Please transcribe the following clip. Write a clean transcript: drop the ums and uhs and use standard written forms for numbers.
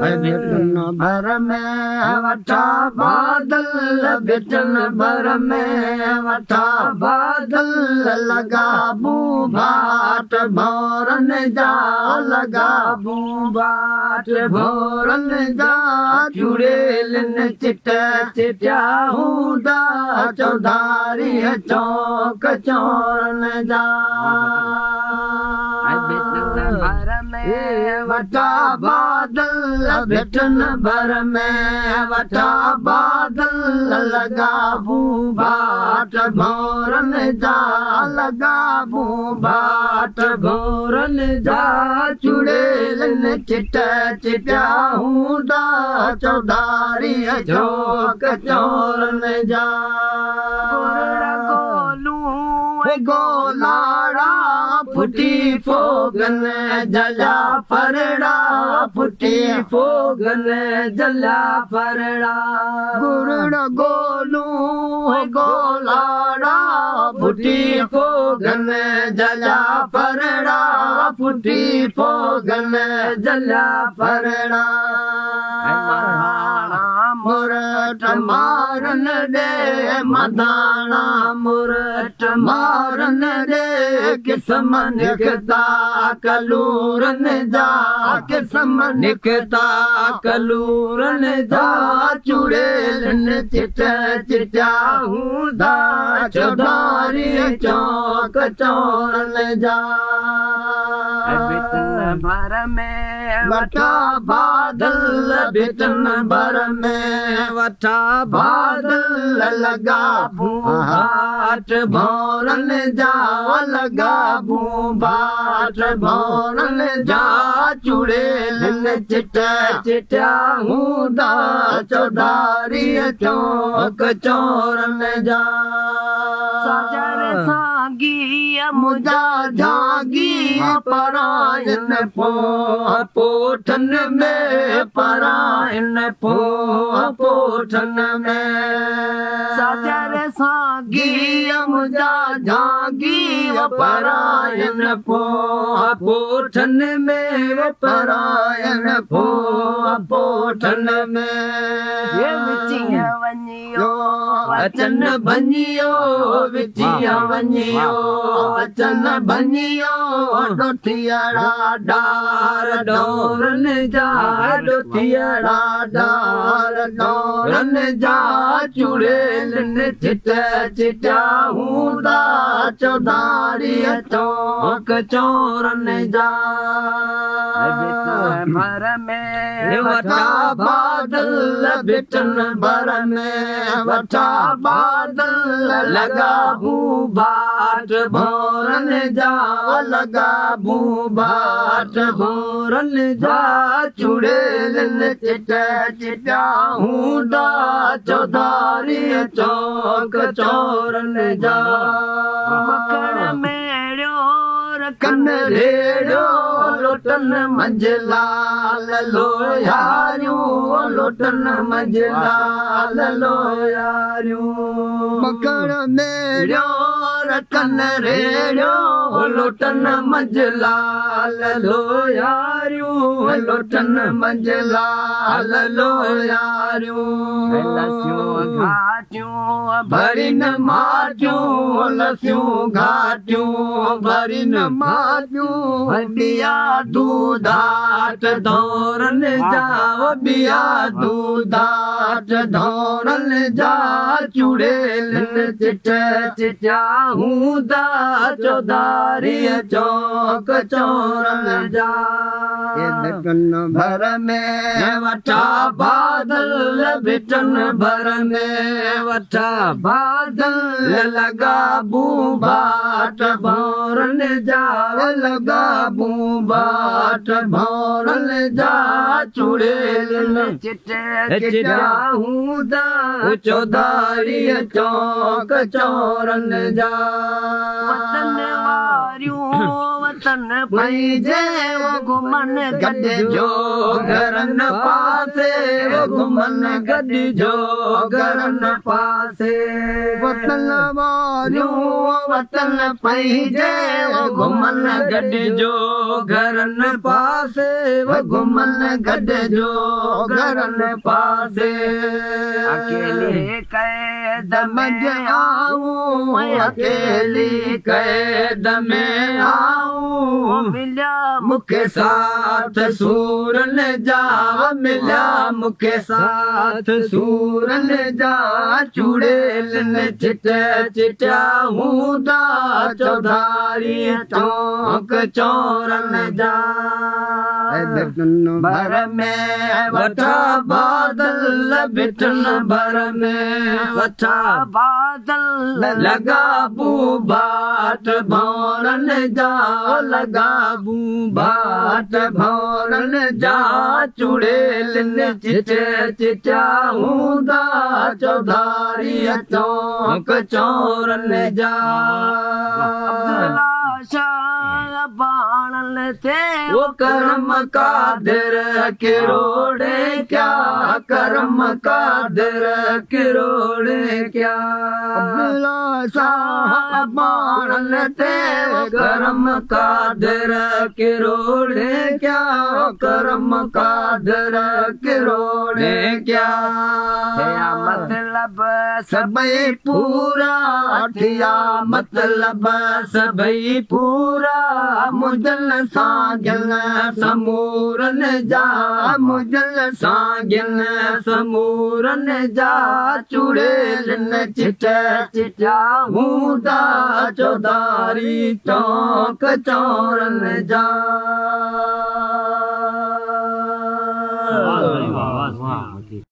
ڀٽن ڀر ۾ وٺا بادل، ڀٽن ڀر ۾ وٺا بادل، لڳا ڀونڀاٽ ڀورن جا، لڳا ڀونڀاٽ ڀورن جا، چڙيلن چٽ چٽيا هوندا چوڌاري چونڪ چورن جا. ڀٽن ڀر ۾ وٺا بادل، ڀٽن ڀر ۾ وٺا بادل، لڳا ڀونڀاٽ ڀورن جا، لڳا ڀونڀاٽ ڀورن جا، چڙيلن چٽ چٽيا هوندا چوڌاري جهوڪ چورن جا. گولاڙا ڦٽي ڦوڳن جليا ڦرڙا، ڦٽي ڦوڳن جليا ڦرڙا. گرڙ گولون گولاڙا ڦٽي ڦوڳن جليا ڦرڙا، ڦٽي ڦوڳن جليا ڦرڙا. مرٽ مارن ڏي مداڻا، مرٽ مارن ڏي، قسم نڪتا ڪلورن جا، قسم نڪتا ڪلورن جا، چڙيلن چٽ چٽيا هوندا چوڌاري چونڪ چورن جا. ڀٽن ڀر ۾ وٺا بادل، ڀٽن ڀر ۾ وٺا بادل، لڳا ڀونڀاٽ ڀورن جا، لڳا ڀونڀاٽ ڀورن جا، چڙيلن چٽ چٽيا هوندا چوڌاري چونڪ چورن جا. ساجر سانگيء منهنجا جهانگيء پرائن پوء پوٺن ۾، پرائن پوء پوٺن ۾. ساجر سانگيء منهنجا جهانگيء پرائن پوء پوٺن ۾، پرائن پوء پوٺن ۾. وچن ڀڃيو وچيان وڃيو، وچن ڀڃيو، ڏوٿيئڙا ڊار ڏورن جا، ڏوٿيئڙا ڊار ڏورن جا، چڙيلن چٽ چٽيا هوندا چوڌاري چونڪ چورن جا. ڀر ۾ وٺا بادل، ڀٽن ڀر ۾ وٺا بادل، لڳا ڀونڀاٽ ڀورن جا، لڳا ڀونڀاٽ ڀورن جا، چڙيلن چٽ چٽيا هوندا چوڌاري چونڪ چورن جا. مکڻ ميڙيو رکن ريڙهيو، لوٽن منجهه لال لوهياريون، لوٽن منجهه لال لوهياريون. مکڻ ميڙيو رکن ريڙهيو، لوٽن منجهه لال لوهياريون، لوٽن منجهه لال لوهياريون. لسيون گهاٽيون ڀرين ماٽيون، لسيون گهاٽيون ڀرين ماٽيون، ٻيا دوڌاٽ ڌورن جا، ٻيا دوڌاٽ ڌورن جا، چڙيلن چٽ چٽيا هوندا چوڌاري چونڪ چورن جا. ڀٽن ڀر ۾ وٺا بادل، ڀٽن ڀر ۾ وٺا بادل، لڳا ڀونڀاٽ ڀورن جا، لڳا ڀونڀاٽ ڀورن جا، چڙيلن چٽ چٽيا هوندا چوڌاري چونڪ چورن جا. وطن واريون. وطن پنهنجي گهمن گڏجو گهرن پاسي، گهمن گڏجو گهرن پاسي. وطن واريون وطن پنهنجي گهمن گڏجو گهرن پاسي، گهمن گڏجو گهرن پاسي. اڪيلي قيد ۾ آئون، اڪيلي قيد ۾ آئون، مليا مون کي ساٿ سورن جا، مليا مون کي ساٿ سورن جا. چڙيلن چٽ چٽيا هوندا چوڌاري چونڪ چورن جا. ڀر ۾ وٺا بادل، بٽن ڀر ۾ وٺا بادل، لڳا ڀاٽ ڀورن جا، لڳا ڀاٽ ڀورن جا. چڙيلن چٽ چٽيا هوندا چوڌاري چونڪ چورن جا. او ڪرم قادر ڪروڙي ڪيا، ڪرم قادر ڪروڙي ڪيا. شاهه باڻن تي ڪرم قادر ڪروڙي ڪيا، ڪرم قادر ڪروڙي ڪيا. مطلب سڀئي پورا ٿيا، مطلب سڀئي پورا منهنجن سان سمورن جا، منهنجن سان سمورن جا. چڙيلن چٽ چٽيا هوندا چوڌاري چونڪ چورن جا. واهه.